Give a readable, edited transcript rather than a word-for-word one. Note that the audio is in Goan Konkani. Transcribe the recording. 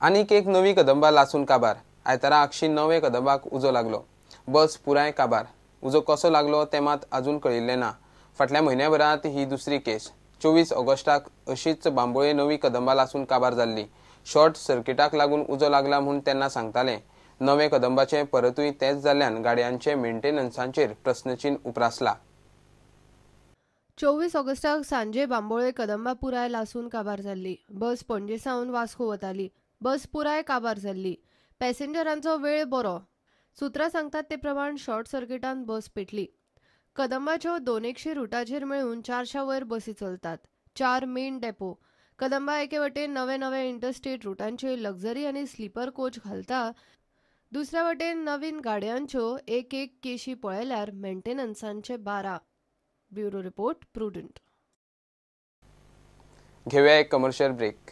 आनीक एक नवी कदंबा लासून काबार. आयतारा आगशी नवे कदंबाक उजो लागलो. बस पुराय काबार. उजो कसो लागलो तें मात अजून कळिल्लें ना. फाटल्या म्हयन्याभरांत ही दुसरी केस. 24 ऑगस्टाक अशीच बांबोळे नवी कदंबा लासून काबार जाल्ली. शॉर्ट सर्किटाक लागून उजो लागला म्हूण तेन्ना सांगताले. नवे कदंबाचें परतूय तेंच जाल्ल्यान गाडयांचे मेंटेनन्साचेर प्रस्नचिन्न उप्रासला. 24 ऑगस्टाक सांजे बांबोळे कदंबा पुराय लासून काबार जाल्ली. बस पणजे सावन वास्को वताली. बस पुराय काबार जाल्ली. पॅसेंजरांचो वेळ बरो. सुत्रां सांगतात ते प्रमाण शॉर्ट सर्किटान बस पेटली. कदंबाच्यो 200 रुटाचेर मेळून 400 वयर बसी चलतात. 4 मेन डेपो. कदंबा एके वटेन नवे नवे इंटरस्टेट रुटांचे लक्झरी आनी स्लीपर कोच घालता, दुसऱ्या वटेन नवीन गाडयांच्यो एक एक केशी पळयल्यार मेंटेनन्सांचे 12. Bureau report, Prudent. घेऊया एक कमर्शियल ब्रेक.